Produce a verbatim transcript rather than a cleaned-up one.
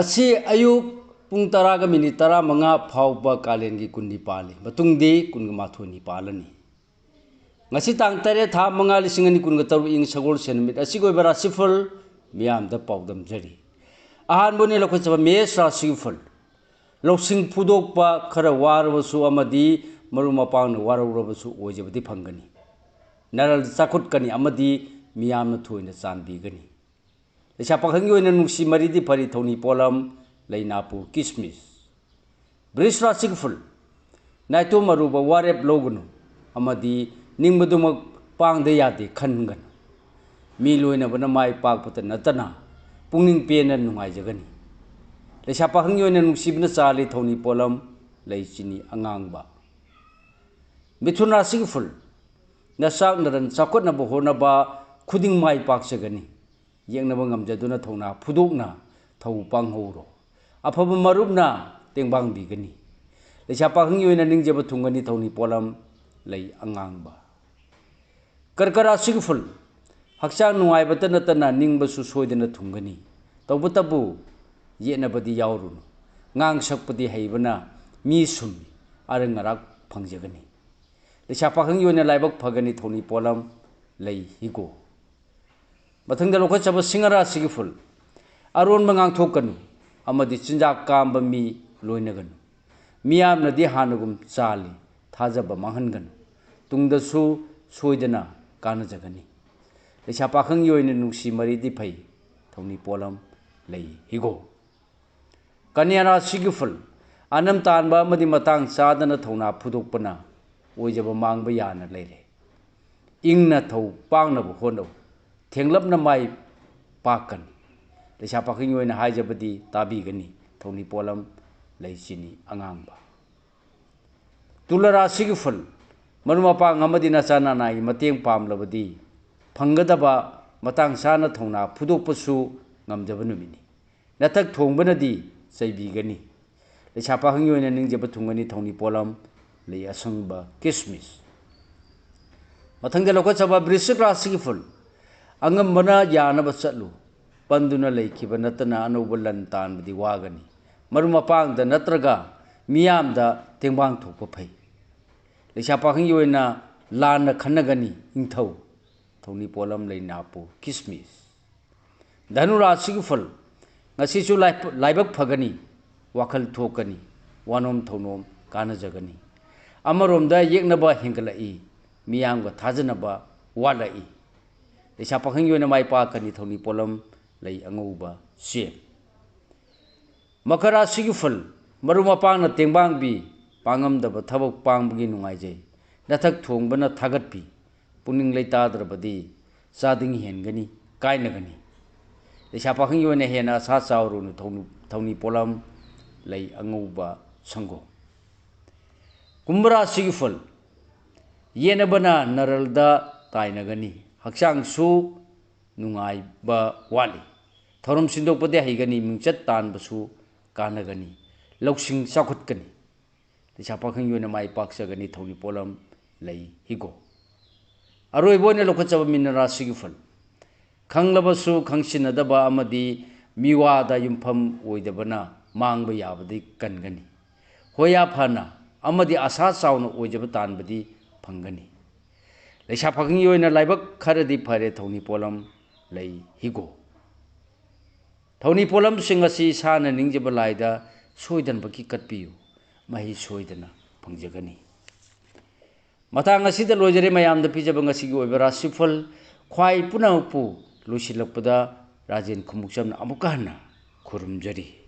ꯉꯁꯤ ꯑꯌꯨꯛ ꯄꯨꯡ ꯇꯔꯥꯒ ꯃꯤꯅꯤꯠ ꯇꯔꯥꯃꯉꯥ ꯐꯥꯎꯕ ꯀꯥꯂꯦꯟꯒꯤ ꯀꯨꯟꯅꯤ ꯄꯥꯜꯂꯤ꯫ ꯃꯇꯨꯡꯗꯤ ꯀꯨꯟꯒ ꯃꯥꯊꯣꯏꯅꯤ ꯄꯥꯜꯂꯅꯤ꯫ ꯉꯁꯤ ꯇꯥꯡ ꯇꯔꯦꯠ, ꯊꯥ ꯃꯉꯥ, ꯂꯤꯁꯤꯡ ꯑꯅꯤ ꯀꯨꯟꯒ ꯇꯔꯨꯛ ꯏꯪ ꯁꯒꯣꯜꯁꯦꯟ ꯅꯨꯃꯤꯠ ꯑꯁꯤꯒꯤ ꯑꯣꯏꯕ ꯔꯥꯁꯤꯐꯜ ꯃꯤꯌꯥꯝꯗ ꯄꯥꯎꯗꯝꯖꯔꯤ꯫ ꯑꯍꯥꯟꯕ ꯑꯣꯏꯅ ꯂꯧꯈꯠꯆꯕ ꯃꯦꯁ ꯔꯥꯁꯤꯒꯤ ꯐꯜ꯫ ꯂꯧꯁꯤꯡ ꯐꯨꯗꯣꯛꯄ ꯈꯔ ꯋꯥꯔꯕꯁꯨ ꯑꯃꯗꯤ ꯃꯔꯨꯞ ꯃꯄꯥꯡꯅ ꯋꯥꯔꯧꯔꯕꯁꯨ ꯑꯣꯏꯖꯕꯗꯤ ꯐꯪꯒꯅꯤ꯫ ꯅꯔꯜ ꯆꯥꯎꯈꯠꯀꯅꯤ ꯑꯃꯗꯤ ꯃꯤꯌꯥꯝꯅ ꯊꯣꯏꯅ ꯆꯥꯟꯕꯤꯒꯅꯤ꯫ ꯂꯩꯁꯥ ꯄꯥꯈꯪꯒꯤ ꯑꯣꯏꯅ ꯅꯨꯡꯁꯤ ꯃꯔꯤꯗꯤ ꯐꯔꯤ ꯊꯧꯅꯤ ꯄꯣꯠꯂꯝ ꯂꯩꯅꯥꯄꯨ ꯀꯤꯁꯃꯤꯁ꯫ ꯕ꯭ꯔꯤꯁ ꯔꯥꯁꯤꯒꯤ ꯐꯨꯜ꯫ ꯅꯥꯏꯇꯣꯝ ꯑꯔꯨꯕ ꯋꯥꯔꯦꯞ ꯂꯧꯒꯅꯨ ꯑꯃꯗꯤ ꯅꯤꯡꯕꯗꯨꯃꯛ ꯄꯥꯡꯗ ꯌꯥꯗꯦ ꯈꯟꯒꯅꯨ꯫ ꯃꯤ ꯂꯣꯏꯅꯕꯅ ꯃꯥꯏ ꯄꯥꯛꯄꯇ ꯅꯠꯇꯅ ꯄꯨꯛꯅꯤꯡ ꯄꯦꯟꯅ ꯅꯨꯡꯉꯥꯏꯖꯒꯅꯤ꯫ ꯂꯩꯁꯥ ꯄꯥꯈꯪꯒꯤ ꯑꯣꯏꯅ ꯅꯨꯡꯁꯤꯕꯅ ꯆꯥꯜꯂꯤ ꯊꯧꯅꯤ ꯄꯣꯠꯂꯝ ꯂꯩ ꯆꯤꯅꯤ ꯑꯉꯥꯡꯕ꯫ ꯃꯤꯊꯨꯟ ꯔꯥꯁꯤꯒꯤ ꯐꯨꯜ꯫ ꯅꯆꯥꯛ ꯅꯔꯟ ꯆꯥꯎꯈꯠꯅꯕ ꯍꯣꯠꯅꯕ ꯈꯨꯗꯤꯡ ꯃꯥꯏ ꯄꯥꯛꯆꯒꯅꯤ꯫ ꯌꯦꯛꯅꯕ ꯉꯝꯖꯗꯨꯅ ꯊꯧꯅꯥ ꯐꯨꯗꯣꯛꯅ ꯊꯧ ꯄꯥꯡꯍꯧꯔꯣ꯫ ꯑꯐꯕ ꯃꯔꯨꯞꯅ ꯇꯦꯡꯕꯥꯡꯕꯤꯒꯅꯤ꯫ ꯂꯩꯁꯥ ꯄꯥꯈꯪꯒꯤ ꯑꯣꯏꯅ ꯅꯤꯡꯖꯕ ꯊꯨꯡꯒꯅꯤ ꯊꯧꯅꯤ ꯄꯣꯠꯂꯝ ꯂꯩ ꯑꯉꯥꯡꯕ꯫ ꯀꯔꯀ ꯔꯥꯁꯤꯒꯤ ꯐꯨꯜ꯫ ꯍꯛꯆꯥꯡ ꯅꯨꯡꯉꯥꯏꯕꯇ ꯅꯠꯇꯅ ꯅꯤꯡꯕꯁꯨ ꯁꯣꯏꯗꯅ ꯊꯨꯡꯒꯅꯤ꯫ ꯇꯧꯕꯇꯕꯨ ꯌꯦꯠꯅꯕꯗꯤ ꯌꯥꯎꯔꯨꯅꯨ꯫ ꯉꯥꯡ ꯁꯛꯄꯗꯤ ꯍꯩꯕꯅ ꯃꯤ ꯁꯨꯝꯃꯤ, ꯑꯔꯪ ꯑꯔꯥꯛ ꯐꯪꯖꯒꯅꯤ꯫ ꯂꯩꯁꯥ ꯄꯥꯈꯪꯒꯤ ꯑꯣꯏꯅ ꯂꯥꯏꯕꯛ ꯐꯒꯅꯤ ꯊꯧꯅꯤ ꯄꯣꯠꯂꯝ ꯂꯩ ꯍꯤꯒꯣꯛ꯫ ꯃꯊꯪꯗ ꯂꯧꯈꯠꯆꯕ ꯁꯤꯡꯍ ꯔꯥꯁꯤꯒꯤ ꯐꯨꯜ꯫ ꯑꯔꯣꯟꯕ ꯉꯥꯡꯊꯣꯛꯀꯅꯨ ꯑꯃꯗꯤ ꯆꯤꯟꯖꯥꯛ ꯀꯥꯝꯕ ꯃꯤ ꯂꯣꯏꯅꯒꯅꯨ꯫ ꯃꯤꯌꯥꯝꯅꯗꯤ ꯍꯥꯟꯅꯒꯨꯝ ꯆꯥꯜꯂꯤ, ꯊꯥꯖꯕ ꯃꯥꯡꯍꯟꯒꯅꯨ꯫ ꯇꯨꯡꯗꯁꯨ ꯁꯣꯏꯗꯅ ꯀꯥꯟꯅꯖꯒꯅꯤ꯫ ꯂꯩꯁꯥ ꯄꯥꯈꯪꯒꯤ ꯑꯣꯏꯅ ꯅꯨꯡꯁꯤ ꯃꯔꯤꯗꯤ ꯐꯩ, ꯊꯧꯅꯤ ꯄꯣꯠꯂꯝ ꯂꯩ ꯍꯤꯒꯣꯛ꯫ ꯀꯟꯌꯥ ꯔꯥꯁꯤꯒꯤ ꯐꯨꯜ꯫ ꯑꯅꯝ ꯇꯥꯟꯕ ꯑꯃꯗꯤ ꯃꯇꯥꯡ ꯆꯥꯗꯅ ꯊꯧꯅꯥ ꯐꯨꯗꯣꯛꯄꯅ ꯑꯣꯏꯖꯕ ꯃꯥꯡꯕ ꯌꯥꯅ ꯂꯩꯔꯦ꯫ ꯏꯪꯅ ꯊꯧ ꯄꯥꯡꯅꯕ ꯍꯣꯠꯅꯧ꯫ ꯊꯦꯡꯂꯞꯅ ꯃꯥꯏ ꯄꯥꯛꯀꯅꯤ꯫ ꯂꯩꯁꯥ ꯄꯥꯈꯪꯒꯤ ꯑꯣꯏꯅ ꯍꯥꯏꯖꯕꯗꯤ ꯇꯥꯕꯤꯒꯅꯤ꯫ ꯊꯧꯅꯤ ꯄꯣꯠꯂꯝ ꯂꯩ ꯆꯤꯅꯤ ꯑꯉꯥꯡꯕ꯫ ꯇꯨꯂꯥ ꯔꯥꯁꯤꯒꯤ ꯐꯨꯜ꯫ ꯃꯔꯨꯞ ꯃꯄꯥꯡ ꯑꯃꯗꯤ ꯅꯆꯥ ꯅꯅꯥꯏꯒꯤ ꯃꯇꯦꯡ ꯄꯥꯝꯂꯕꯗꯤ ꯐꯪꯒꯗꯕ ꯃꯇꯥꯡ ꯆꯥꯅ ꯊꯧꯅꯥ ꯐꯨꯗꯣꯛꯄꯁꯨ ꯉꯝꯖꯕ ꯅꯨꯃꯤꯠꯅꯤ꯫ ꯅꯊꯛ ꯊꯣꯡꯕꯅꯗꯤ ꯆꯩꯕꯤꯒꯅꯤ꯫ ꯂꯩꯁꯥ ꯄꯥꯈꯪꯒꯤ ꯑꯣꯏꯅ ꯅꯤꯡꯖꯕ ꯊꯨꯡꯒꯅꯤ ꯊꯧꯅꯤ ꯄꯣꯠꯂꯝ ꯂꯩ ꯑꯁꯪꯕ ꯀꯤꯁꯃꯤꯁ꯫ ꯃꯊꯪꯗ ꯂꯧꯈꯠꯆꯕ ꯕ꯭ꯔꯤꯁꯤꯛ ꯔꯥꯁꯤꯒꯤ ꯐꯨꯜ꯫ ꯑꯉꯝꯕꯅ ꯌꯥꯅꯕ ꯆꯠꯂꯨ꯫ ꯄꯟꯗꯨꯅ ꯂꯩꯈꯤꯕ ꯅꯠꯇꯅ ꯑꯅꯧꯕ ꯂꯟ ꯇꯥꯟꯕꯗꯤ ꯋꯥꯒꯅꯤ꯫ ꯃꯔꯨꯞ ꯃꯄꯥꯡꯗ ꯅꯠꯇ꯭ꯔꯒ ꯃꯤꯌꯥꯝꯗ ꯇꯦꯡꯕꯥꯡ ꯊꯣꯛꯄ ꯐꯩ꯫ ꯂꯩꯁꯥ ꯄꯥꯈꯪꯒꯤ ꯑꯣꯏꯅ ꯂꯥꯟꯅ ꯈꯟꯅꯒꯅꯤ꯫ ꯏꯪꯊꯧ ꯊꯧꯅꯤ ꯄꯣꯠꯂꯝ ꯂꯩ ꯅꯥꯄꯨ ꯀꯤꯁꯃꯤꯁ꯫ ꯙꯅꯨ ꯔꯥꯁꯤꯒꯤ ꯐꯜ: ꯉꯁꯤꯁꯨ ꯂꯥꯏ-, ꯂꯥꯏꯕꯛ ꯐꯒꯅꯤ, ꯋꯥꯈꯜ ꯊꯣꯛꯀꯅꯤ, ꯋꯥꯅꯣꯝ ꯊꯧꯅꯣꯝ ꯀꯥꯟꯅꯖꯒꯅꯤ꯫ ꯑꯃꯔꯣꯝꯗ ꯌꯦꯛꯅꯕ ꯍꯦꯟꯒꯠꯂꯛꯏ, ꯃꯤꯌꯥꯝꯒ ꯊꯥꯖꯅꯕ ꯋꯥꯠꯂꯛꯏ꯫ ꯂꯩꯁꯥ ꯄꯥꯈꯪꯒꯤ ꯑꯣꯏꯅ ꯃꯥꯏ ꯄꯥꯛꯀꯅꯤ꯫ ꯊꯧꯅꯤ ꯄꯣꯠꯂꯝ ꯂꯩ ꯑꯉꯧꯕ ꯆꯦ꯫ ꯃꯀꯔ ꯔꯥꯁꯤꯒꯤ ꯐꯜ: ꯃꯔꯨꯞ ꯃꯄꯥꯡꯅ ꯇꯦꯡꯕꯥꯡꯕꯤ, ꯄꯥꯡꯉꯝꯗꯕ ꯊꯕꯛ ꯄꯥꯡꯕꯒꯤ ꯅꯨꯡꯉꯥꯏꯖꯩ꯫ ꯅꯊꯛ ꯊꯣꯡꯕꯅ ꯊꯥꯒꯠꯄꯤ, ꯄꯨꯛꯅꯤꯡ ꯂꯩꯇꯥꯗ꯭ꯔꯕꯗꯤ ꯆꯥꯗꯤꯡ ꯍꯦꯟꯒꯅꯤ, ꯀꯥꯏꯅꯒꯅꯤ꯫ ꯂꯩꯁꯥ ꯄꯥꯈꯪꯒꯤ ꯑꯣꯏꯅ ꯍꯦꯟꯅ ꯑꯁꯥ ꯆꯥꯎꯔꯨꯅꯨ꯫ ꯊꯧꯅꯨ-, ꯊꯧꯅꯤ ꯄꯣꯠꯂꯝ ꯂꯩ ꯑꯉꯧꯕ ꯁꯪꯒꯣꯝ꯫ ꯀꯨꯝꯚ ꯔꯥꯁꯤꯒꯤ ꯐꯜ: ꯌꯦꯠꯅꯕꯅ ꯅꯔꯜꯗ ꯇꯥꯏꯅꯒꯅꯤ, ꯍꯛꯆꯥꯡꯁꯨ ꯅꯨꯡꯉꯥꯏꯕ ꯋꯥꯠꯂꯤ꯫ ꯊꯧꯔꯝ ꯁꯤꯟꯗꯣꯛꯄꯗꯤ ꯍꯩꯒꯅꯤ, ꯃꯤꯡꯆꯠ ꯇꯥꯟꯕꯁꯨ ꯀꯥꯟꯅꯒꯅꯤ, ꯂꯧꯁꯤꯡ ꯆꯥꯎꯈꯠꯀꯅꯤ꯫ ꯂꯩꯁꯥ ꯄꯥꯈꯪꯒꯤ ꯑꯣꯏꯅ ꯃꯥꯏ ꯄꯥꯛꯆꯒꯅꯤ꯫ ꯊꯧꯅꯤ ꯄꯣꯠꯂꯝ ꯂꯩ ꯍꯤꯒꯣꯛ꯫ ꯑꯔꯣꯏꯕ ꯑꯣꯏꯅ ꯂꯧꯈꯠꯆꯕ ꯃꯤꯅ ꯔꯥꯁꯤꯒꯤ ꯐꯜ: ꯈꯪꯂꯕꯁꯨ ꯈꯪꯁꯤꯟꯅꯗꯕ ꯑꯃꯗꯤ ꯃꯤꯋꯥꯗ ꯌꯨꯝꯐꯝ ꯑꯣꯏꯗꯕꯅ ꯃꯥꯡꯕ ꯌꯥꯕꯗꯤ ꯀꯟꯒꯅꯤ꯫ ꯍꯣꯌꯥ ꯐꯅ ꯑꯃꯗꯤ ꯑꯁꯥ ꯆꯥꯎꯅ ꯑꯣꯏꯖꯕ ꯇꯥꯟꯕꯗꯤ ꯐꯪꯒꯅꯤ꯫ ꯂꯩꯁꯥ ꯄꯥꯈꯪꯒꯤ ꯑꯣꯏꯅ ꯂꯥꯏꯕꯛ ꯈꯔꯗꯤ ꯐꯔꯦ꯫ ꯊꯧꯅꯤ ꯄꯣꯠꯂꯝ ꯂꯩ ꯍꯤꯒꯣꯛ꯫ ꯊꯧꯅꯤ ꯄꯣꯠꯂꯝꯁꯤꯡ ꯑꯁꯤ ꯏꯁꯥꯅ ꯅꯤꯡꯖꯕ ꯂꯥꯏꯗ ꯁꯣꯏꯗꯅꯃꯛꯀꯤ ꯀꯠꯄꯤꯌꯨ, ꯃꯍꯩ ꯁꯣꯏꯗꯅ ꯐꯪꯖꯒꯅꯤ꯫ ꯃꯇꯥꯡ ꯑꯁꯤꯗ ꯂꯣꯏꯖꯔꯦ ꯃꯌꯥꯝꯗ ꯄꯤꯖꯕ ꯉꯁꯤꯒꯤ ꯑꯣꯏꯕ ꯔꯥꯁꯤꯐꯜ꯫ ꯈ꯭ꯋꯥꯏ ꯄꯨꯝꯅꯃꯛꯄꯨ ꯂꯣꯏꯁꯤꯜꯂꯛꯄꯗ ꯔꯥꯖꯦꯟ ꯈꯨꯃꯨꯛꯆꯝꯅ ꯑꯃꯨꯛꯀ ꯍꯟꯅ ꯈꯨꯔꯨꯝꯖꯔꯤ꯫